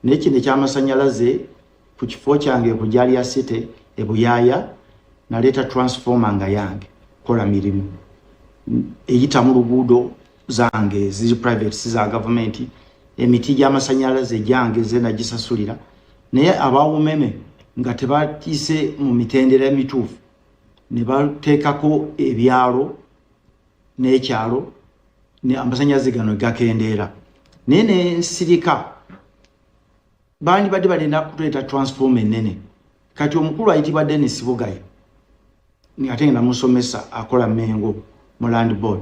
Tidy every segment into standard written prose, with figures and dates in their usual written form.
Naye kino ekyamasanyalaze, ku kifo kyange ku Jalia City e Buyaaya, naleeta transformer nga yange kola mirimu eyita mu luguudo zange ziri private, si za gavumenti. Emiti gy'amasanyalaze gyange ze nagisasulira, naye abawumeme nga tebatise mu mitendera emituufu ne bateekako ebyalo n'ekyalo, amasanyalaze gano gakendeera. Naye nensirika, bandibadde balina kuleeta transformer ennene. Kati omukulu ayitibwa Denis Bugaya, ate nga namusomesa, akola Mengo mu Land Board,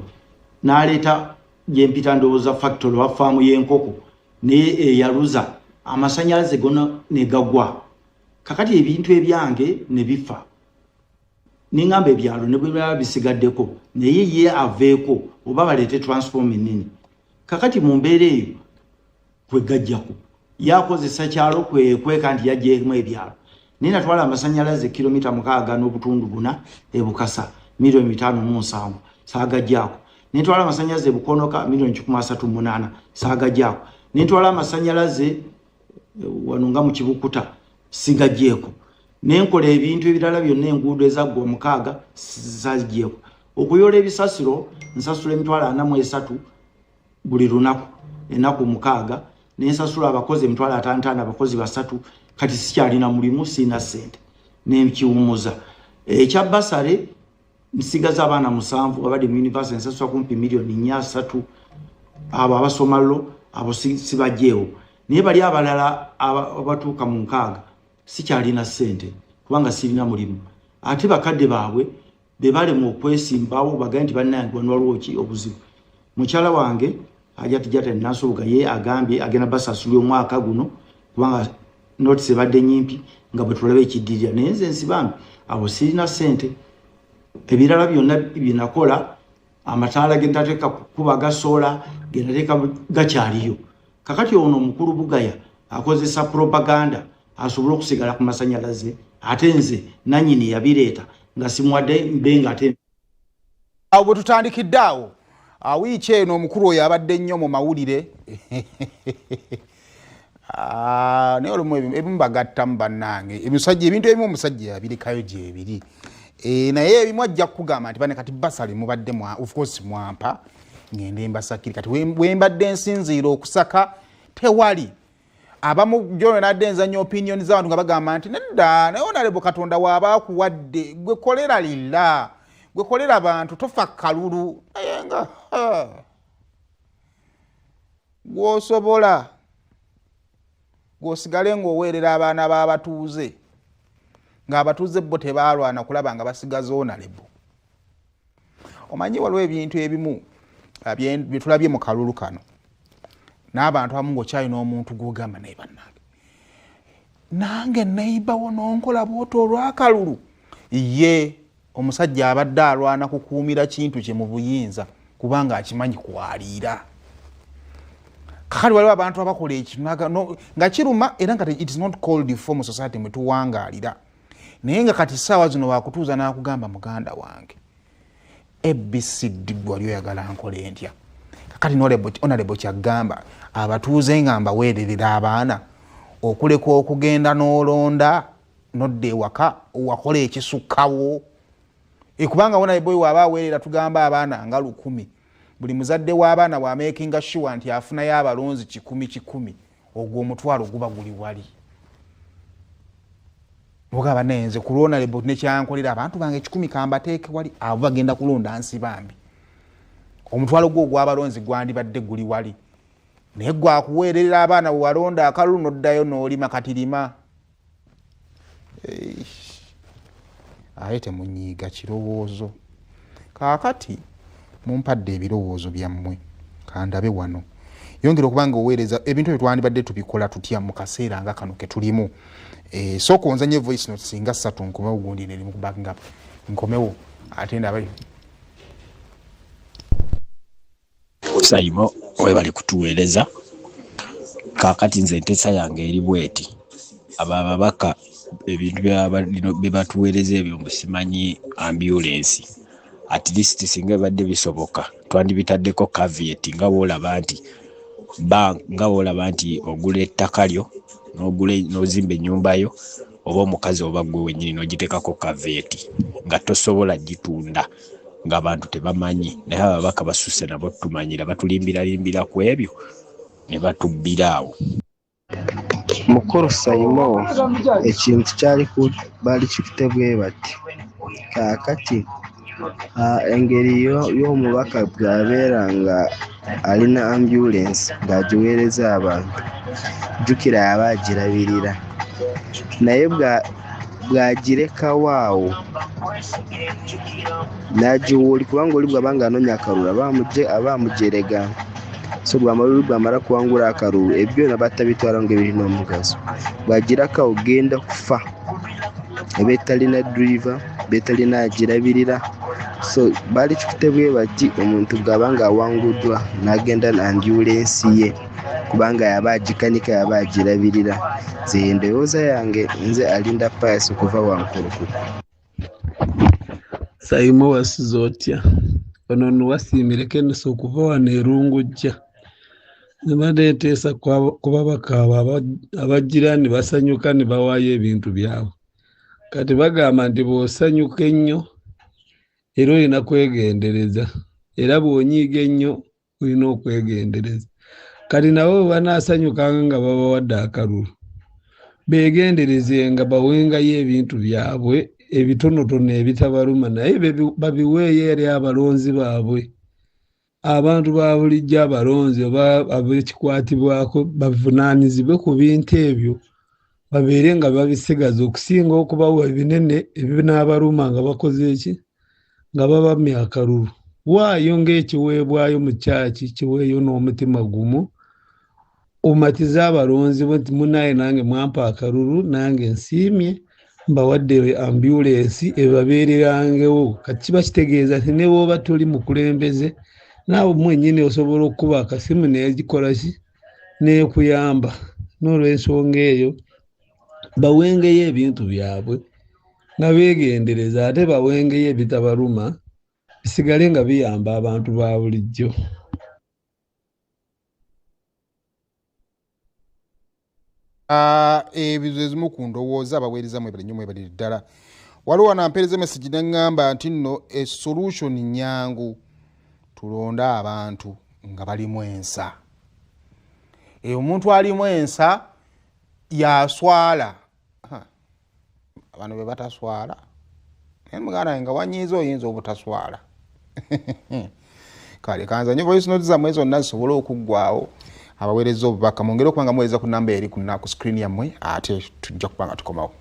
n'aleeta gyempita ndowooza factory oba faamu y'enkoko, naye eyaluza amasanyalaze gona ne gagwa. Kakati ebintu ebyange ne bifa, neŋŋamba ebyalo ne bwe bisigaddeko, naye ye aveeko oba baleete transformer ennene. Kakati mu mbeera eyo kwegajjako yakozesa kyalo kwekweka nti yajjeemu ebyalo, naye natwala amasanyalaze kilomita 6.4 ebukasa miliyoni 57, saagajjaako. Nentwala amasanyalaze ebukonoka miliyoni 138, saagajjaako. Nentwala amasanyalaze wano nga mu Kibukuta, sigajjeeko. Nenkola ebintu ebirala byonna, enguudo ezaggwa 6 sagjeeko. Okuyoola ebisasiro nsasula 43,000 buli lunaku, ennaku 6, nensasula abakozi 550,000, abakozi basatu. Kati sikyalina mulimu, siina ssente, nenkiwumuza. Ekya bursary, nsigaza abaana 7 abali mu university, nsasula kumpi miliyoni 430. Abo abasoma law, abo sibajjeewo, naye bali abalala abatuuka mu 60 sikyalina ssente kubanga sirina mulimu. Ate bakadde baabwe be balema okwesimbawo bagaye nti bannange, wano waliwo ki obuzibu. Mukyala wange Hajati Jata Nansubuga ye agambye agenda basasulira omwaka guno kubanga notice ebadde nyimpi, nga bwe tulaba ekiddirira. Naye nze Nsibambi awo sirina ssente. Ebirala byonna byenakola, amataala gendateeka kuba gasoola gendateeka gakyaliyo. Kakati ono omukulu Bugaya akozesa propaganda asobole okusigala ku masanyalaze, ate nze nanyini yabireeta nga simuwadde mbe nga ate Awo bwe tutandikidde awo, wiiki eno omukulu oyo abadde nnyo mu mawulire. Naye olumu ebimu bagattamu bannange emisajja, ebintu ebimu omusajja yabirekayo gyebiri. Naye ebimu ajja kukugamba nti bane kati bursary mubadde of course mwampa ngende mbasakiri, kati wembadde nsinziira okusaka tewali. Abamu jono nadde nzanya opinion z'abantu nga bagamba nti nedda, naye honorable, Katonda waaba akuwadde, gwe kolera lilla, gwe kolera bantu, tofa kalulu. Naye nga gwosobola gwosigale ng'oweerera abaana b'abatuuze, ng'abatuuze bo tebaalwana kulaba nga basigaza honorable. Omanyi waliwo ebintu ebimu bye tulabye mu kalulu kano n'abantu abamu, ng'okyalina omuntu gw'ogamba, naye bannange, nange neibawo nonkola bwota olw'akalulu. Ye omusajja abadde alwana kukuumira kintu kye mu buyinza kubanga akimanyi kwaliira. Kakati waliwo abantu abakola ekintu nga kiruma, era nga it is not called for mu society mwe tuwangaalira. Naye nga kati saawa zino wakutuuza n'akugamba, muganda wange ABCD, gwe wali oyagala nkole ntya? Kakati honorable kyagamba abatuuze nga mbaweererera abaana okuleka okugenda n'olonda nodda ewaka, wakola ekisukkawo. Kubanga honorable waaba aweerera, tugamba abaana nga 1,000, buli muzadde w'abaana bw'amakinga sure nti afunayo abalonzi 100 100, ogwo omutwalo guba guli wali. Ogamba naye nze ku honorable nekyankolera abantu bange 100 kambateeke wali, abo bagenda kulonda Nsibambi, omutwalo gwo ogw'abalonzi gwandibadde guli wali. Naye gwakuweererera abaana, bwe walonda akalulu noddayo n'olima. Kati lima. Aye temunyiiga kirowoozo. Kaakati mumpadde ebirowoozo byammwe, kandabe wano. Yongera okuba nga oweereza ebintu ebyo, twandibadde tubikola tutya mu kaseera nga kano ketulimu? Sooka onzanye voice note singa ssatu, nkomewo gundi nerimu ku backing up, nkomewo ate ndabe. Saimo, webali kutuweereza. Kaakati nze enteesa yange eri bweti: abo ababaka ebintu bye batuweereza ebyo mbu simanyi ambulance, at least singa bibadde bisoboka twandibitaddeko caveat nga bwolaba nti Nga bw'olaba nti ogula ettaka lyo n'ogula n'ozimba ennyumba yo oba omukazi oba ggwe wennyini n'ogiteekako kaveeti nga tosobola gitunda ng'abantu tebamanyi, naye ababaka basusse nabo tumanyira batulimbiralimbira ku ebyo ne batubbira awo. Mukulu Saymore ekintu kyali baali kikute bwe bati, kaakati engeri y'omubaka bw'abeera nga alina ambyulensi ng'agiweereza abantu, jjukira aba agirabirira naye bw'agirekawo awo n'agiwa oli kubanga oli bw'aba ng'anoonya akalulu aba amujerega so bw'amala oli bw'amala kuwangula akalulu ebyo byona batabitwala ng'ebirina omugaso bw'agireka awo genda kufa eba etalina driver eba etalina agirabirira so baali kikute bwe bati omuntu bw'aba ng'awanguddwa n'agenda ambyulensi ye kubanga yaba agikanika yaba agirabirira nze endowooza yange nze Alinda Pius okuva Wankulukuku. Saimo wasuze otya? Ono nno wasiimire Kenneth okuva wano e Lungujja. Nze mbadde nteesa ku babaka abo abajjira ne basanyuka ne bawaayo ebintu byabwe. Kati bagamba nti bw'osanyuka ennyo era olina kwegendereza era bw'onyiiga ennyo olina okwegendereza. Kati nabo bwe banaasanyukanga nga babawadde akalulu beegendereze nga bawengayo ebintu byabwe ebitonotono ebitabaluma naye babiweeyo eri abalonzi baabwe. Abantu ba bulijjo abalonzi oba abekikwatibwako bavunaanyizibwe ku bintu ebyo babeere nga babisigaza okusinga okubawa ebinene ebinaabaluma nga bakoze ki nga babamya akalulu. Waayo ng'ekiweebwayo mu kyaki kiweeyo n'omutima gumu omatize abalonzi bo nti munaye nange mwampa akalulu nange nsiimye mbawadde ambulensi ebabeererangewo. Kati kiba kitegeeza nti ne bw'oba toli mukulembeze naawe mwennyini osobola okukuba akasimu negikola ki n'ekuyamba. N'olwensonga eyo bawengeyo ebintu byabwe nga beegendereza ate bawengeyo ebitabaluma bisigale nga biyamba abantu ba bulijjo. Ah, ebyo zezimu ku ndowooza abaweereza mwebale nnyo mwebalire ddala. Waliwo wano ampeereza message neŋŋamba nti nno esolution nyangu, tulonde abantu nga balimu ensa. E, omuntu alimu ensa yaswala. Bano be bataswala naye muganda wange nga wanyiiza oyinza obutaswala. Kale kanzanye voice note zammwe zonna zisobole okuggwawo. Abaweereza obubaka mwongere okuba nga muweereza ku namba eri ku screen yammwe, ate tujja kuba nga tukomawo.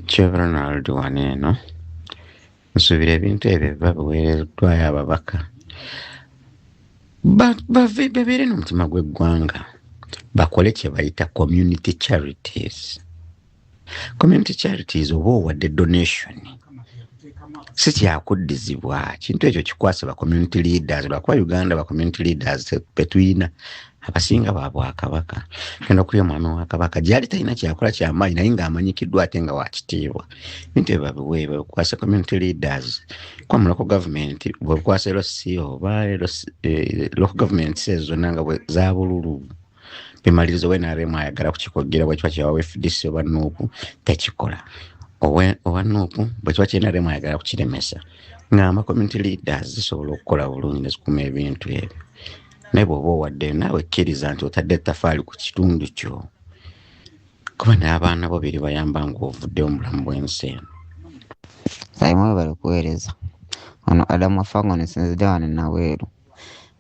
Kyo Ronald wano eno nsuubira ebintu ebyo biba biweereddwayo ababaka babeere n'omutima gw'eggwanga bakole kye bayita community charities. Community charities oba owadde donation si kyakuddizibwa, kintu ekyo kikwasa ba community leaders, lwakuba Uganda ba community leaders betuyina abasinga ba bwakabaka. Genda okulya omwami wa kabaka gyali talina kyakola kyamaanyi naye ng'amanyikiddwa ate nga wakitiibwa. Ebintu ebyo babiweebwa bikwasa community leaders kuba mu local government bwebikwasa LC oba LC, local government ezo zonna nga za bululu bimaliriza oba NRM ayagala kukikogera bwe kiba kyawa FDC oba NUP tekikola, oba NUP bwe kiba kya NRM ayagala kukiremesa. Ngamba community leaders zisobola okukola bulungi ne zikuuma ebintu ebyo, naye bw'oba owaddeyo naawe kkiriza nti otadde ettafaali ku kitundu kyo, kuba n'abaana bo biribayamba ng'ovuddeyo mu bulamu bw'ensi eno. Saimo webale kuweereza. Ono Adamu Afango nesinzidde wano Naweeru.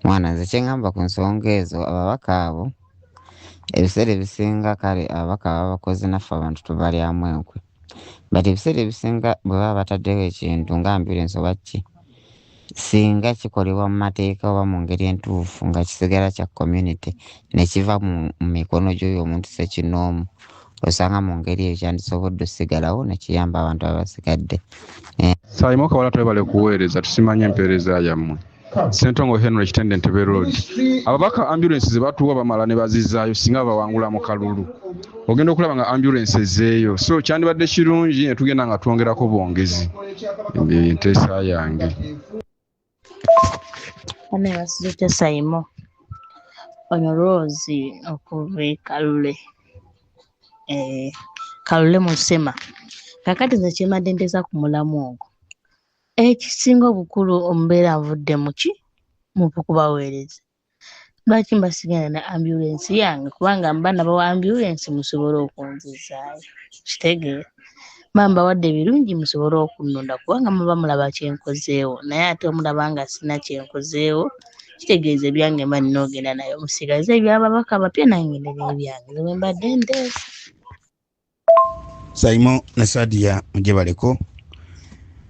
Mwana nze kye ŋŋamba ku nsonga ezo ababaka abo ebiseera ebisinga kale ababaka baba bakoze naffe abantu tubalyamu enkwe. But ebiseera ebisinga bwe baba bataddewo ekintu nga ambulensi oba ki, singa kikolebwa mu mateeka oba mu ngeri entuufu nga kisigala kya community ne kiva mu mikono gy'oyo omuntu ssekinnoomu, osanga mu ngeri eyo kyandisobodde osigalawo ne kiyamba abantu abasigadde. Saimo Kawala twebale kuweereza, tusiima nnyo empeereza yammwe. Ssentongo Henry Kitende Entebbe Road. Ababaka ambulance ze batuwa bamala ne bazizaayo singa babawangula mu kalulu. Ogenda okulaba nga ambulance ezeeyo. So kyandibadde kirungi ne tugenda nga twongerako bwongezi. Enteesa yange. Bane basuze otya Saimo? Ono Rose okuva e Kalule. Eh, Kalule Musema. Kaakati nze kye mbadde nteesa ku mulamwa ogwo. Ekisinga obukulu omubeera nvudde mu ki? Mu kubaweereza. Lwaki mba sigenda na ambyulensi yange kubanga mba nabawa ambyulensi musobole okunzizaayo. Kitegeera. Mba mbawadde ebirungi musobole okunnonda kubanga muba mulaba kye nkozeewo naye ate omulaba nga sirina kye nkozeewo kitegeeza ebyange mba nina ogenda nayo musigaze eby'ababaka abapya nange ngende n'ebyange nze bwe mbadde nteesa. Saimo ne Sadia mujebaleko.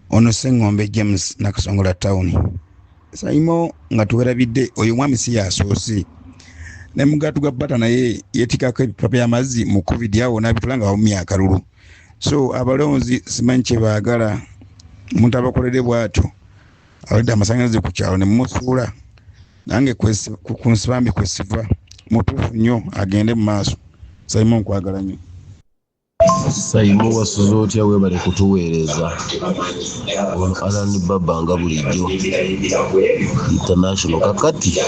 Ono Sengombe James Nakasongola Town. Saimo nga tuwerabidde oyo omwami si yasoose ne mugatu gwa bata naye yetikako ebipipa by'amazzi mu covid awo n'abitula nga bamumya akalulu. So abalonzi simanyi kye baagala, omuntu abakolere bw'atyo aledde amasannyalaze ku kyalo ne mumusuula nange ku nsibambi kwe siva. Mutuufu nnyo agende mu maaso. Saimo nkwagala nnyo. Saimo wasuze otya webale kutuweereza ono Allan Baba nga bulijjo international kakati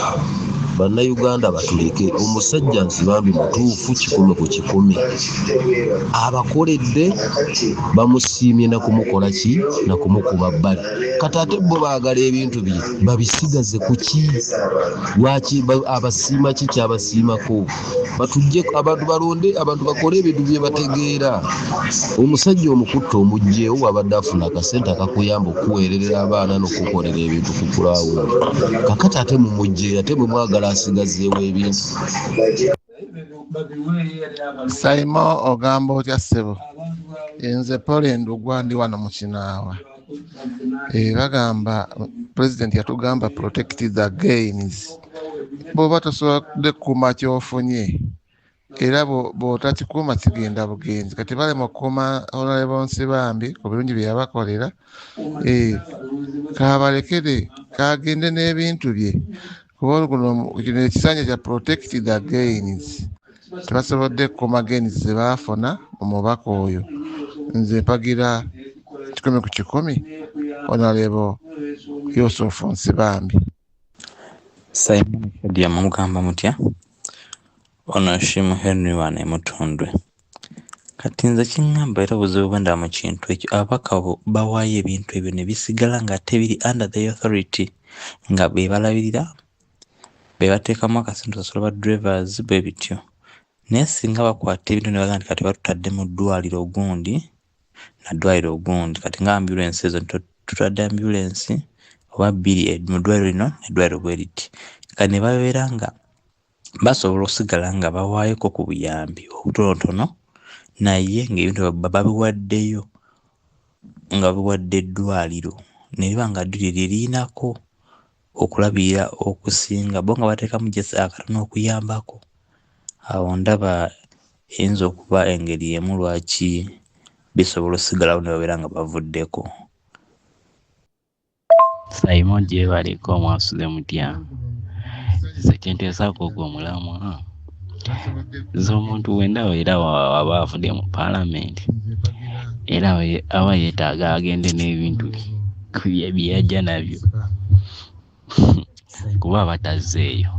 bannayuganda batuleke omusajja Nsibambi mutuufu 100% abakoledde bamusiimye nakumukola ki nakumukuba bbali kati ate bo baagala ebintu bye babisigaze kuki lwaki abasiima ki kyabasiimako batujje abantu balonde abantu bakole ebintu bye bategeera omusajja omukutta omugyewo wabadde afuna akasente akakuyamba okuweererera abaana n'okukolera ebintu ku kulawundi kakati ate mumugyeyo ate mwe mwagala asigazeewo ebintu. Saimo ogamba otya ssebo? Nze Paul Ndugwa ndi wano mu Kinaawa. Bagamba pulezidenti yatugamba protect the gains. Bw'oba tosobodde kukuuma ky'ofunye era bw'otakikuuma kigenda bugenzi. Kati balema okukuuma Honorable Nsibambi ku birungi bye yabakolera, kabalekere kagende n'ebintu bye kuba guno kino ekisanja kya protect the gains. Tebasobodde kukuuma gains ze baafuna mu mubaka oyo. Nze mpagira 100% Honorable Yusuf Nsibambi. Simon Shadia mugamba mutya? Ono Shimu Henry wano e Mutundwe. Kati nze kiŋŋamba era obuzibu bwe ndaba mu kintu ekyo ababaka bawaayo ebintu ebyo ne bisigala nga tebiri under the authority nga be balabirira be bateekamu akasente osasula ba drivers bwe bityo. Naye singa bakwata ebintu ne bagamba nti kati batutadde mu ddwaliro gundi na ddwaliro gundi kati nga ambulensi ezo tutadde ambulensi oba bbiri mu ddwaliro lino n'eddwaliro bwe riti kati ne babeera nga basobola okusigala nga bawaayoko ku buyambi obutonotono naye ng'ebintu babiwaddeyo nga babiwadde eddwaliro ne liba nga ddwaliro lye lirinako okulabirira okusinga bo nga bateekamu just akatono okuyambako awo ndaba eyinza okuba engeri emu lwaki bisobola okusigalawo ne babeera nga bavuddeko. Saimo gyebaleko mwasuze mutya? Nze kye nteesaako ogwo omulamwa nze omuntu wendaba era aba avudde mu paalamenti era aba yeetaaga agende n'ebintu bye yajja nabyo kuba aba tazzeeyo.